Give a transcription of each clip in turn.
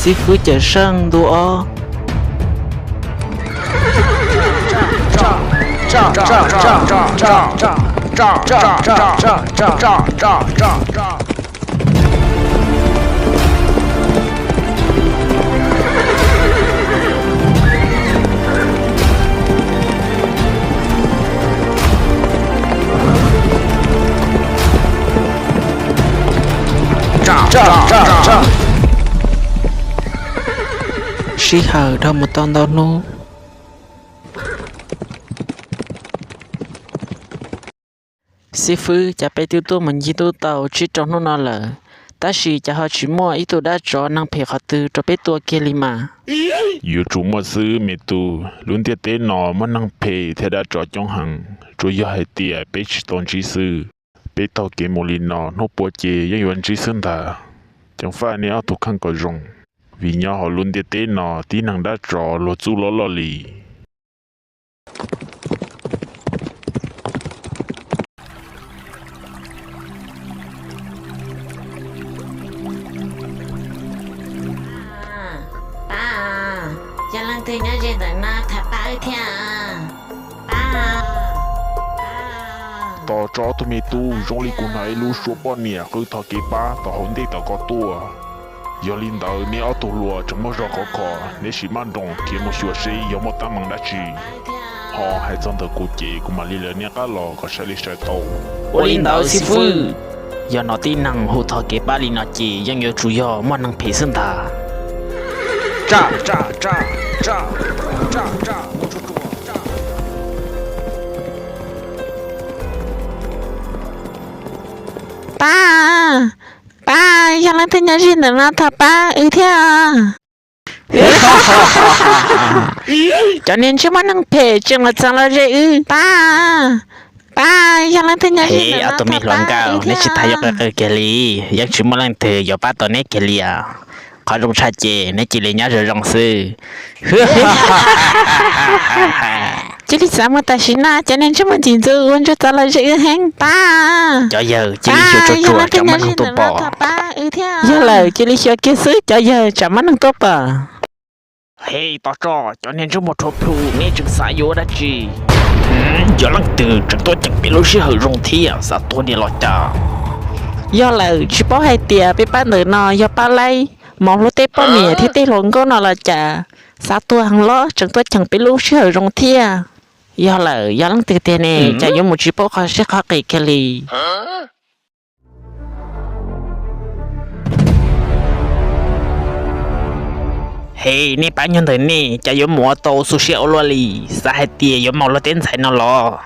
Xib fwb Cawm Seej ntu ob. Sij hawm dhau mus tau ntau hnub. Xib fwb, cas peb twb tuaj mus ncig tub tau tsib rau hnub no lawm, tab sis cas ho tsis muaj ib tug dab tsov neeg phem qhov twg rau peb tua kiag li mas? Yuav tsum muaj xwb me tub, lub ntiaj teb no muaj neeg phem thiab dab tsov coob heev, tsuas yog hais tias peb tsis tau ntsib xwb. Peb taug kev mus li no hnub puav ces yeej yuav ntsib xwb ntag. Ceev faj nej ob tug kheej kom zoo, vim nyob hauv lub ntiaj teb no tib neeg dab tsov luag txuj loj loj li. Pab, yog leej twg nyob ze ntawm no thov pab wb thiab. Pab, pab. Tos tso ob tug me tub, zoo li kuv hnov ib lub suab poj niam qw thov kev pab tom hauv ntej tom ko tuaj. Yog li ntawd neb ob tug hluas tseem muaj zog khov kho, neb sim maj nroos khiav mus xyuas seb yog muaj teeb meem dab tsi, ho hais txog ntawm kuv ces kuv mam li lawv neb qab los kom sawv li sawv tau. Ua li ntawd xib fwb. Yog hnov tib neeg hu thov kev pab li no ces yeej yuav tsum yog muaj neeg phem xwb ntag. Pab, pab, yog leej twg nyob ze ntawm no thov pab wb thiab. Cov niag ntsej muag neeg phem tseem los txog los ze wb. Pab, pab, yog leej twg nyob ze ntawm no thov pab wb thiab. Neb tsis tas yuav qw qw kiag li, yeej tsis muaj leej twg yuav pab tau neb kiag li os. Qhov zoo tshaj ces neb cia li nyob zoo zoo xwb. Cia li xav mus tam sim no, cov niag ntsej muag ntxim ntxub ua ntsuag txog los ze wb heev. Pab, cov yawg cia li xyuas tsuag tsuag tsam muaj neeg tuaj pom. Yog lawm cia li xyuas kiag xwb cov yawg tsam muaj neeg tuaj pom. He, tos tso, cov niag ntsej muag rhuav plhu, neb tseem xav yuav ua dab tsi? Yog leej twg tseem tuaj ceem peb lub sij hawm zoo thiab xav tuag diam los cas? Yog lawm tsis paub hais tias peb pab ntawm no yog pab laib mos hluav tej poj niam thiab tej hluas nkauj no los cas, xav tuag heev los tseem tuaj ceem peb lub sij hawm zoo thiab. Yog lawm yog leej twg tiag ne, cas yuav mus tsis paub qhov siab qhov qis kiag li. He, nej pab nyuag ntawm nej cas yuav mus ua tau xu siab ua luaj li, xav hais tias yuav maum luag tej ntxhais no los?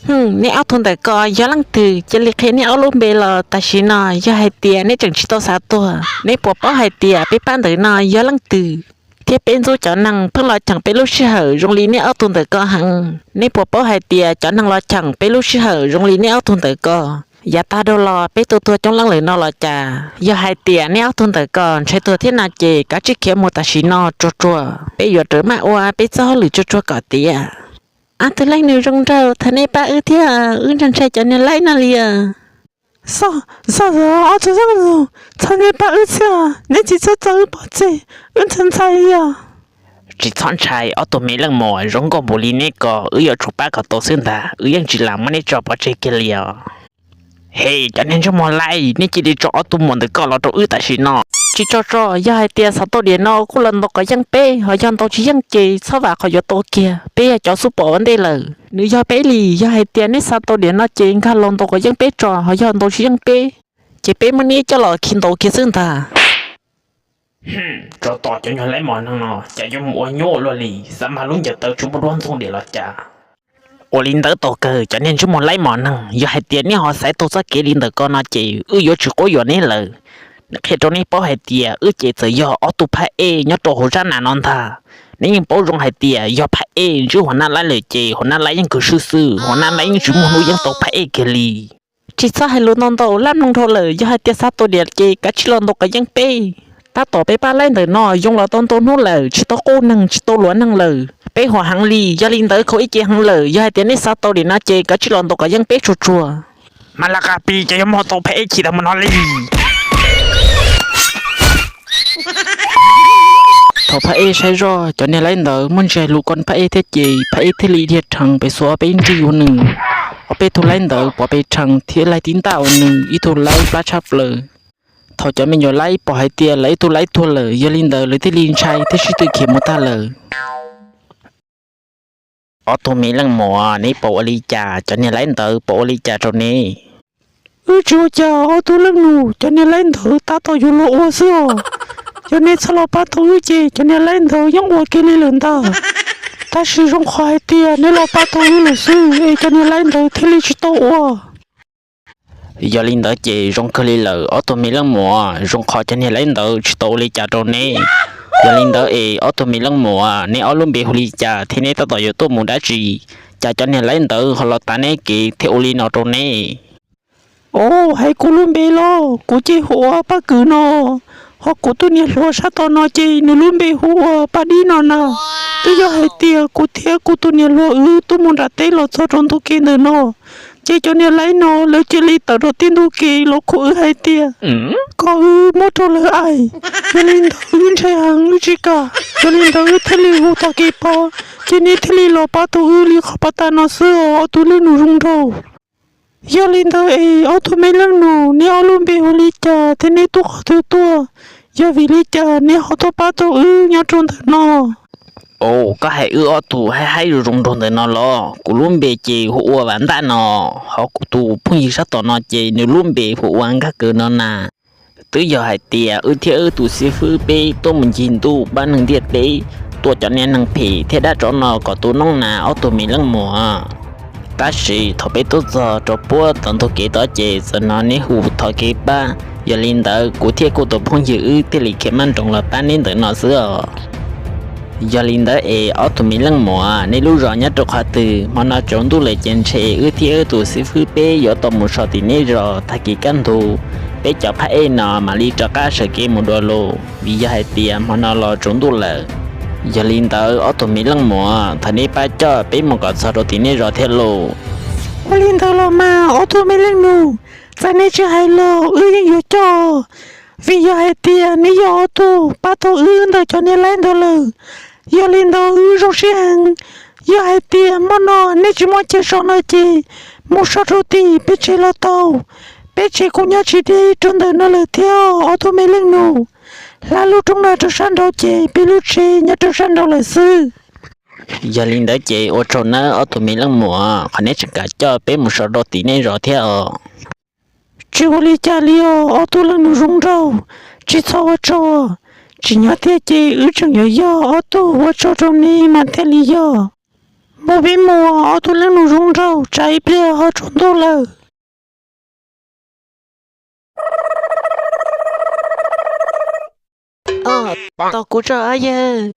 Hm, neb ob tug ntawm ko yog leej twg, cia li qhia neb ob lub npe los tam sim no. Yog hais tias neb tseem tsis tau xav tuag, neb puas paub hais tias peb pab ntawm no yog leej twg, thiab peb ntxub cov neeg pheej los ceem peb lub sij hawm zoo li neb ob tug ntawm ko heev? Neb puas paub hais tias cov neeg los ceem peb lub sij hawm zoo li neb ob tug ntawm ko, yav tag dhau los peb tua tuag coob leej lawm no los cas? Yog hais tias neb ob tug ntawm ko ntshai tuag thiab no ces kav tsij khiav mus tam sim no tsuag tsuag, peb yuav rawm maj ua peb txoj hauj lwm tsuag tsuag kom tiav. Ob tug leej nus zoo nraug, thov nej pab wb thiab, wb ntshai ntshai cov niag laib no li os. Zoj, zoj, ob tug zoj, txhob nej pab wb thiab, neb tsis txhob tso wb pov tseg, wb ntshai ntshai li os. Tsis txhob ntshai, ob tug me leej muam zoo nkauj npaum li neb ko wb yuav tsum pab kom tau xwb ntag, wb yeej tsis lam muab neb tso pov tseg kiag li os. He, cov niag ntsej muag laib, nej cia li tso ob tug muam ntawm ko los rau wb tam sim no. Tsis tso tso, yog hais tias xav tau diam no kuj los ntaus kom yeej peb, ho yog ntaus tsis yeej ces txhob vam qhov yuav tau kiag, peb yog cov xub pom ua ntej lawm. Nws yog peb li, yog hais tias neb xav tau diam no ces nkag los ntaus kom yeej peb tso, ho yog ntaus tsis yeej peb, ces peb muab neb coj los khi ntaus kiag xwb ntag. Tsov tom cov nyuag laib mos neeg no cas yuav mus ua nyuaj ua luaj li, xav mag lub ncaws taw tsis muaj duab ntxoog diam los cas. Ua li ntawd tau kawg cov niag ntsej muag laib mos neeg, yog hais tias neb ho xaiv tau txoj kev li ntawm ko no ces wb yuav tsis quab yuam neb lawm. Qhia rau neb paub hais tias wb ces txawm yog ob tug phab ej nyob rau hauv zab nas no ntag. Neb yeej paub zoo hais tias yog phab ej ntsib hua nab laib lawm ces hua nab laib yeej kawg swb xwb, hua nab laib yeej tsis muaj hnub yeej tau phab ej kiag li. Tsis txhob hais lus ntau ntau, laj mloog dhau lawm, yog hais tias xav tau diam ces kav tsij los ntaus kom yeej peb. Tab tom peb pab laib ntawm no yoo los tau ntau hnub lawm, tsis tau quaj neeg tsis tau luav neeg lawm, peb huam heev li. Yog li ntawd khaum ib ce heev lawm, yog hais tias nej xav tau diam no ces kav tsij los ntaus kom yeej peb tsuag tsuag. Mas laj qab pib ces yuav muab tau phab ej chim tag mus no li. Thaum Phaj Ej saib zoj cov niag laib ntawd muaj ntsis hais lus kom Phaj Ej thiab ces Phaj Ej thiaj li dhia rhees pem xuas ob peb nrig ua nws. Ob peb tug laib ntawd pov pes rhees thiab laig tib ntaj ua nws ib tug laib plab tshaj plaws. Thaum cov me nyuam laib pom hais tias lawv ib tug laib tuag lawm, yog li ntawd lawv thiaj li ntshai thiab sib tw khiav mus tag lawm. Ob tug me leej muam, neb puas ua li cas? Cov niag laib ntawd puas ua li cas rau neb? Wb tsis ua cas ob tug leej nus, cov niag laib ntawd tab tom yuav luag ua xwb os. Yog neb txhob los pab tau wb ces cov niag laib ntawd yeej ua kiag li lawm ntag. Tab sis zoo qhov hais tias neb los pab tau wb lawm xwb es cov niag laib ntawd thiaj li tsis tau ua. Yog li ntawd ces zoo kawg li lawm ob tug me leej muam, zoo qhov cov niag laib ntawd tsis tau ua li cas rau neb. Yog li ntawd es ob tug me leej muam, neb ob lub npe hu li cas thiab neb tab tom yuav tuaj mus dab tsi? Cas cov niag laib ntawd ho los tav neb kev thiab ua li no rau neb? Os, hais kuv lub npe los kuv ces hu ua Paj Kwm no, ho kuv tus niam hluas sab tom no ces nws lub npe hu ua Paj Dib no na. Twb yog hais tias kuv thiab kuv tus niam hluas wb tuaj mus nram teb los txog rau ntug kev ntawm no, ces cov niag laib no lawv cia li tawm rau tib ntug kev los khub wb hais tias kom wb muab rau lawv aim. Yog li ntawd wb ntshai heev wb tsis kam, yog li ntawd wb thiaj li hu thov kev pab, ces neb thiaj li los pab tau wb li qhov pas tas no xwb os ob tug leej nus zoo nraug. Yog li ntawd es ob tug me leej nus, neb ob lub npe hu li cas thiab neb tuaj qhov twg tuaj? Yog vim li cas neb ho tuaj pab tau wb nyob rau ntawm no? Os, koj hais wb ob tug haib haib zoo zoo nraug ntawm no los? Kuv lub npe ces hu ua Vam Ntaj no, ho kuv tus phooj ywg sab tom no ces nws lub npe hu ua Nkaj Kaws no na. Twb yog hais tias wb thiab wb tus xib fwb peb tuaj mus ncig ntuj pab neeg ntiaj teb, tua cov niag neeg phem thiab dab tsov no kom tu noob na ob tug me leej muam. Tab sis thaum peb tuaj txog rau puag tom ntug kev tod ces txawm hnov neb hu thov kev pab, yog li ntawd kuv thiab kuv tus phooj ywg wb thiaj li khiav maj nroos los pab neb ntawm no xwb os. Yog li ntawd es ob tug me leej muam, neb lub zos nyob rau qhov twg? Hmo no tsaus ntuj lawm ces ntshe wb thiab wb tus xib fwb peb yuav tau mus so tim neb zos tag kis kaj ntug, peb cov phab ej no mam li rov qab sawv kev mus dua los, vim yog hais tias hmo no los tsaus ntuj lawm. Yog li ntawd ob tug me leej muam, thov neb pab coj peb mus kom txog rau tim neb zos thiab lauj. Ua li ntawd los mas ob tug me leej nus, txawm neb tsis hais los wb yeej yuav coj, vim yog hais tias neb yog ob tug pab tau wb ntawm cov niag laib ntawd lawm. Yog li ntawd wb zoo siab heev. Yog hais tias hmo no neb tsis muaj chaw so no ces mus so rau tim peb tsev los tau. Peb tsev kuj nyob tsis deb rau ntawm no lawm thiab ob tug me leej nus. Hla lub roob no rau sab nraud ces peb lub tsev nyob rau sab nraud lawm xwb. Yog li ntawd ces ua tsaug nawb ob tug me leej muam, qhov neb tseem kam coj peb mus so rau tim neb zos thiab os. Tsis ua li cas li os ob tug leej nus zoo nraug, tsis txhob ua tsaug. Tsim nyog tiag ces wb tseem yuav yog ob tug, ua tsaug rau neb mas thiaj li yog. Mus peb mus, ob tug leej nus zoo nraug, tsam ib pliag ho tsaus ntuj lawm. Tos kuv tso ob yawg.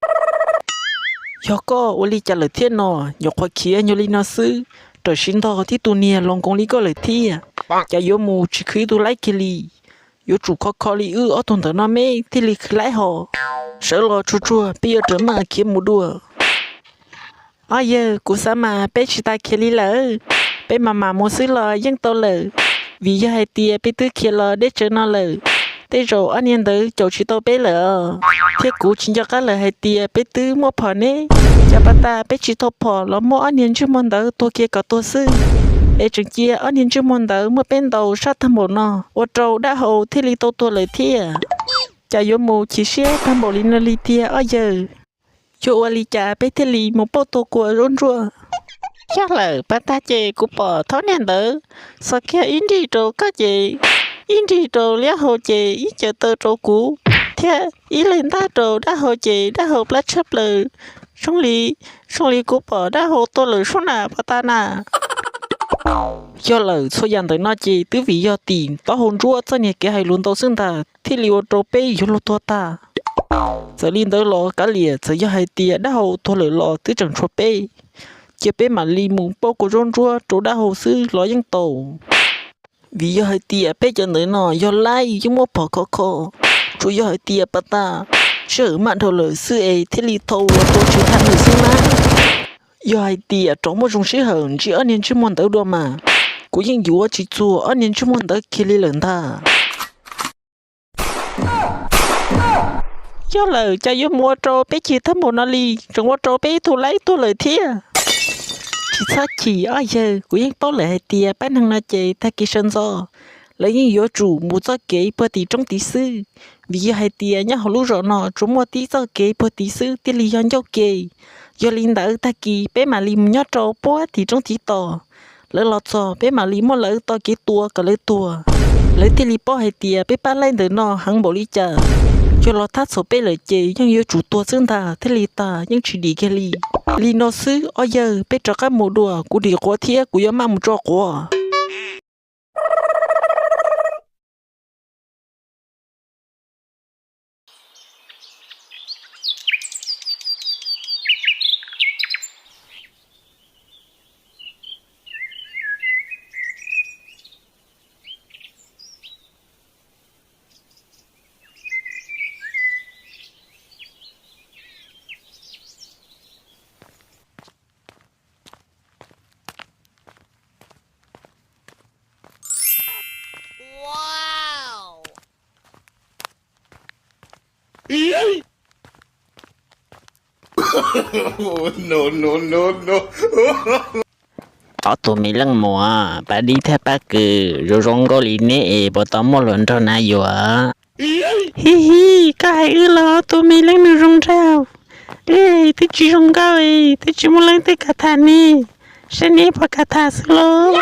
Yog koj, ua li cas lawm thiab no? Nyuam qhuav khiav nyuag li no xwb, rawm siv ntog thiab tus niag los nkoos li koj lawm thiab. Cas yuav mus tsis khwv tus laib kiag li? Yuav tsum khov kho li wb ob tug ntawm no me thiaj li khwv laib hos. Sawv los tsuag tsuag, peb yuav rawm maj khiav mus dua. Ob yawg, kuv xav mas peb tsis tas khiav li lawm, peb mam mam mus xwb los yeej tau lawm, vim yog hais tias peb twb khiav los deb tsawv no lawm. Tej zaum ob niag ntawd caum tsis tau peb lawm os. Thiab kuv tsis nco qab lawm hais tias peb twb muaj phom ne, cas pas tas peb tsis tau phom los muab ob niag ntsej muag ntawd tua kiag kom tuag xwb. Es tseem cia ob niag ntsej muag ntawd muab peb ntaus sab tag npaum no, ua rau dab hau thiaj li tau tuag lawm thiab. Cas yuav mus chim siab tag npaum li no li tiag ob yawg? Yuav ua li cas peb thiaj li mus pauj tua kua zaub ntsuab? Yog lawm, pas tag ces kuv pom thaub niag ntawd xo kiag ib nrig rau koj ces ib nrig rau liab hau ces ib caws taw rau kuv, thiab ib leeg ntag rau dab hau ces dab hau plab tshaj plaws. Zoo li, zoo li kuv pom dab hau tuag lawm sub na pas tag na. Yog lawm, txhua yam ntawm no ces twb vim yog tim taub hau ntsuab txoj niag kev hais lus ntau xwb ntag thiaj li ua rau peb yuav luag tuag tag. Txawm li ntawd los kav liam, txawm yog hais tias dab hau tuag lawm los twb tseem tshuav peb, cia peb mam li mus pauj kua zaub ntsuab rau dab hau xwb los yeej tau. Vim yog hais tias peb cov ntawd no yog laib yeej muaj phom khov kho, tsuas yog hais tias pas tas sij hawm maj dhau lawm xwb es thiaj li thau los tua tsis tau nws xwb na. Yog hais tias rov muaj zoo sij hawm ntsib ob niag ntsej muag ntawd dua mas, kuv yeej yuav tsis txuag ob niag ntsej muag ntawd kiag li lawm ntag. Yog lawm, cas yuav mus ua rau peb chim tag npaum no li, tseem ua rau peb ib tug laib tuag lawm thiab. Tsis txhob chim ob yawg, kuv yeej paub lawm hais tias pab neeg no ces tag kis sawv ntxov lawv yeej yuav tsum mus txoj kev puag tim roob tid xwb, vim yog hais tias nyob hauv lub zos no tsuas muaj tib txoj kev puag tid xwb thiaj li yog ncauj ke. Yog li ntawd tag kis peb mam li mus nyob rau puag tim roob tid tos, lawv los txog peb mam li muab lawv tau kev tua kom lawv tuag, lawv thiaj li paub hais tias peb pab laib ntawm no heev npaum li cas. Yog los thab txhaum peb lawm ces yeej yuav tsum tuag xwb ntag thiaj li tag, yeej tsis dim kiag li. Li no xwb ob yawg, peb rov qab mus dua, kuv dim quav thiab kuv yuav maj mus tso quav. Ob tug me leej muam, pab dib thiab pab kws zoo zoo nkauj li neb es puas tau muaj hluas nraug na yuav? Hi hi, koj hais wb los ob tug me leej nus zoo nraug, wb twb tsis zoo nkauj, twb tsis muaj leej twg kam tham ne, saib neb puas kam tham xwb los.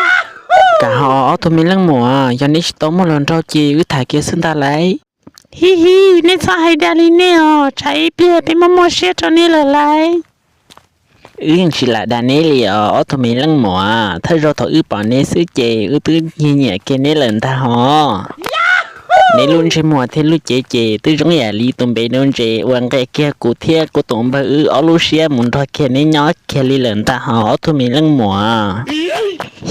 Kam ho ob tug me leej muam, yog neb tsis tau muaj hluas nraug ces wb tham kiag xwb ntag lauj. Hi hi, neb txhob hais dag li nej os, tsam ib pliag peb muaj muaj siab rau neb lawm lauj. Wb yeej tsis lam dag neb li os ob tug me leej muam, thawj zaug thaum wb pom neb xwb ces wb twb nyiam nyiam kiag neb lawm ntag hos. Neb lub ntsej muag thiab lub cev ces twb zoo yam li tus npe nuv ntses uas nqes kiag kuv thiab kuv tus npawg wb ob lub siab mus nrog kiag neb nyob kiag li lawm ntag hos ob tug me leej muam.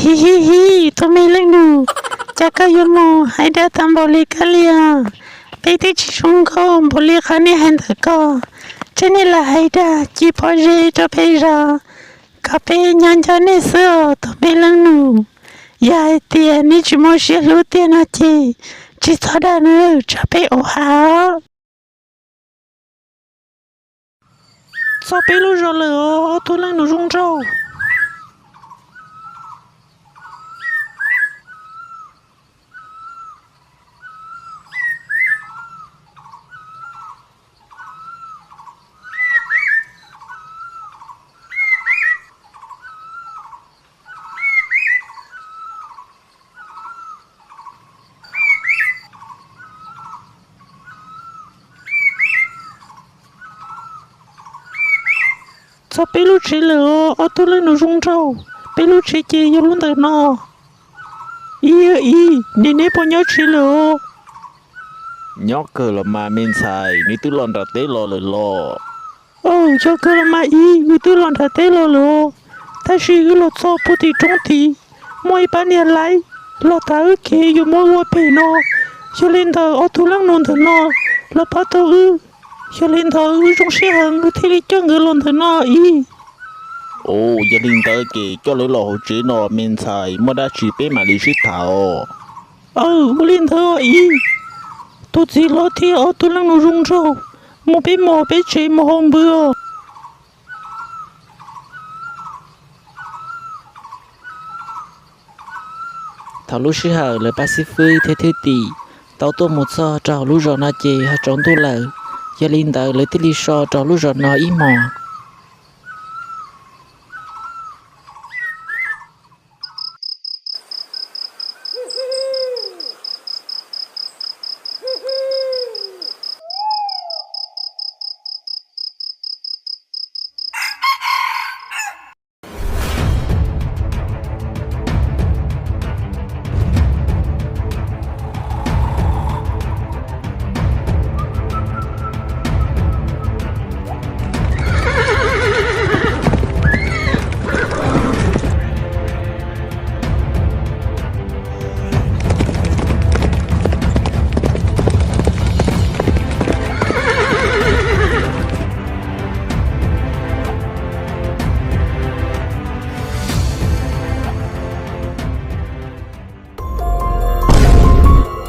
Hi hi hi, tus me leej nus, cas koj yuav mus hais dag tau npaum li koj li os? Peb twb tsis zoo nkauj npaum li qhov nej hais ntawm ko, tsam nej lam hais dag ci pob zeb rau peb zov, kom peb nyob nco nej xwb os tus me leej nus. Yog hais tias neb tsis muaj siab hlub tiag no ces tsis txhob dag nawb, tsam peb ua ha os. Txog peb lub zos lawm os ob tug leej nus zoo nraug. Txog peb lub tsev lawm os ob tug leej nus zoo nraug, peb lub tsev ces yog lub ntawm no. Ib, ib, neb puas nyob tsev lawm os? Nyob kawg los mas me ntxhais, neb twb los nram teb los lawm los? Yog kawg los mas ib, wb twb los nram teb los lawm os, tab sis wb los txog puag tim roob tid, muaj ib pab niag laib los tav wb kev yuav muab ua phem no. Yog li ntawd ob tug leej nus ntawm no los pab tau wb, yog li ntawd wb zoo siab heev wb thiaj li coj nkawd los ntawm no ib. Yog li ntawd ces coj lawv los hauv tsev no me ntxhais, muaj dab tsi peb mam li sib tham os. Aw, ua li ntawd ib, tus txiv hlob thiab ob tug leej nus zoo nraug, mus peb mus peb tsev mus haus npws os. Thaum lub sij hawm lawv pab xib fwb thiab thwj tim tau tuaj mus txog rau hauv lub zos no ces ho tsaus ntuj lawm, yog li ntawd lawv thiaj li so rau lub zos no ib hmos.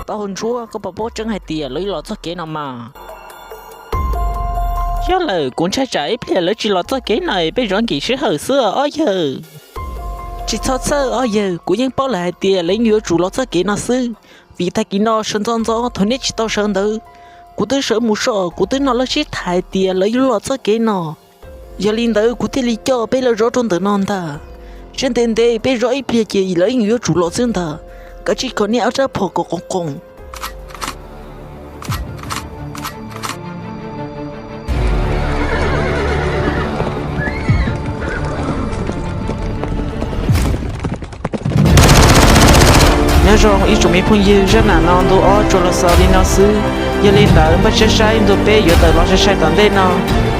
Taub hau ntsuab, koj puas paub tseeb hais tias lawv los txoj kev no mas? Yog lawm, kuv ntshai tsam ib pliag lawv tsis los txoj kev no es peb zov nkim sij hawm xwb os ob yawg. Tsis txhob txhawj ob yawg, kuv yeej paub lawm hais tias lawv yeej yuav tsum los txoj kev no xwb, vim tag kis no sawv ntxov ntxov thaum nej tsis tau sawv ntawd, kuv twb sawv mus soj, kuv twb nrog lawv sib tham hais tias lawv yuav los txoj kev no. Yog li ntawd kuv thiaj li coj peb lawv zov rau ntawm no ntag. Siab ntev ntev peb zov ib pliag ces lawv yeej yuav tsum los xwb ntag. Kav tsij kho nej ob rab phom kom qoos qoos. Nyob zoo ib tsoom me phooj ywg, zaj nam no ntu ob tsuas los xaus li no xwb. Yog li ntawd npaj siab saib ntu peb yuav tawm los sai sai tom ntej no.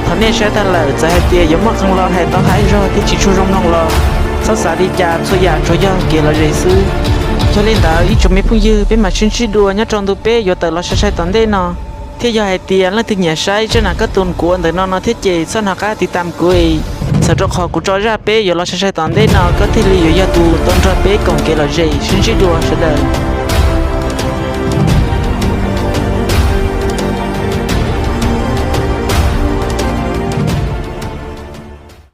Thaum nej saib tag lawm, txawm hais tias yuav muaj qee lo hais tau haib zog thiab tsis tshua zoo mloog los txhob xav li cas, txhua yam tsuas yog kev lom zem xwb. Yog li ntawd ib tsoom me phooj ywg, peb mam sib ntsib dua nyob rau ntu peb yuav tawm los sai sai tom ntej no. Thiab yog hais tias leej twg nyiam saib zaj nam kab tus kuv ua ntawm no no thiab ces txhob hnov qab tiv tam kuv, txhawm rau qhov kuv tso zaj peb yuav los sai sai tom ntej no koj thiaj li yuav yog tus tau nrog peb koom kev lom zem. Sib ntsib dua sawv daws.